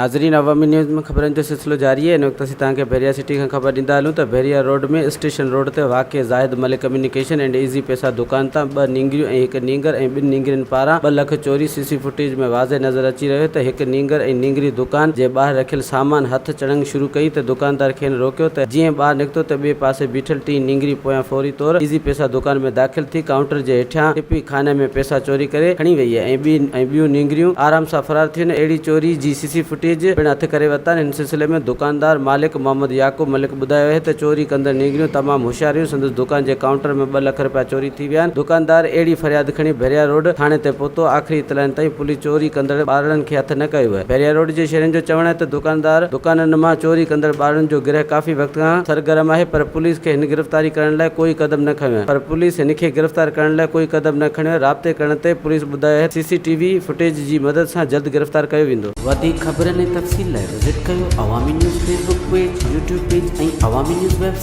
ناظرين عوامي نيوز ۾ خبرن جو سلسلو جاري آهي ان وقت اسين توهان کي بحريا سٽي کان خبر ڏيندا هلون ته بحريا روڊ ۾ اسٽيشن روڊ تي واقع Zahid Malik communication and easy Paisa دڪان تان ٻه نينگريون ۽ هڪ نينگر ۽ ٻن نينگرين پاران ٻه لک چوري سي سي فوٽيج ۾ واضح نظر اچي رهيو ته هڪ نينگر ۽ نينگري دڪان جي ٻاهر رکيل سامان هٿ چڻنگ شروع ڪئي ته دڪاندار کين روڪيو ته جيئن ٻاهر نڪتو ته ٻئي پاسي بيٺل ٽين نينگري پويان فوري طور ايزي پيسا دڪان ۾ داخل ٿي ڪائونٽر جي هيٺيان ٽپي خاني ۾ پيسا چوري ڪري کڻي وئي ۽ ٻي ۽ ٻيون نينگريون آرام سان فرار ٿيون اهڙي چوري جي سي سي فوٽيج پڻ هٿ ڪري ورتا هن سلسلي ۾ دڪاندار مالڪ محمد يعقوب ملڪ ٻڌايو آهي ته چوري ڪندڙ نينگريون تمام هوشيار هيون سندس دڪان جي ڪائونٽر ۾ ٻه لک رپيا چوري ٿي ويا آهن دڪاندار اهڙي فرياد کڻي ڀريا روڊ ٿاڻي تي پهتو آخري اطلاعن تائين پوليس چوري ڪندڙ ٻارڙن کي هٿ نه ڪيو آهي ڀريا روڊ جي شهرين جو چوڻ آهي ته دڪاندار دڪانن مان چوري ڪندڙ ٻارڙن جو گرهه ڪافي وقت کان سرگرم آهي پر پوليس کي هن گرفتاري ڪرڻ لاء ڪوئي قدم نه کنيو آهي پر پوليس هن کي گرفتار ڪرڻ لاء ڪوئي قدم نه کڻيو، رابطي ڪرڻ تي پوليس ٻڌايو آهي ته سي سي ٽي وي فوٽيج جي مدد سان جلد گرفتار ڪيو ويندو. وڌيڪ خبرن ۽ تفصيل لاء وزٽ ڪيو Awami news Facebook page, YouTube page ۽ Awami news website.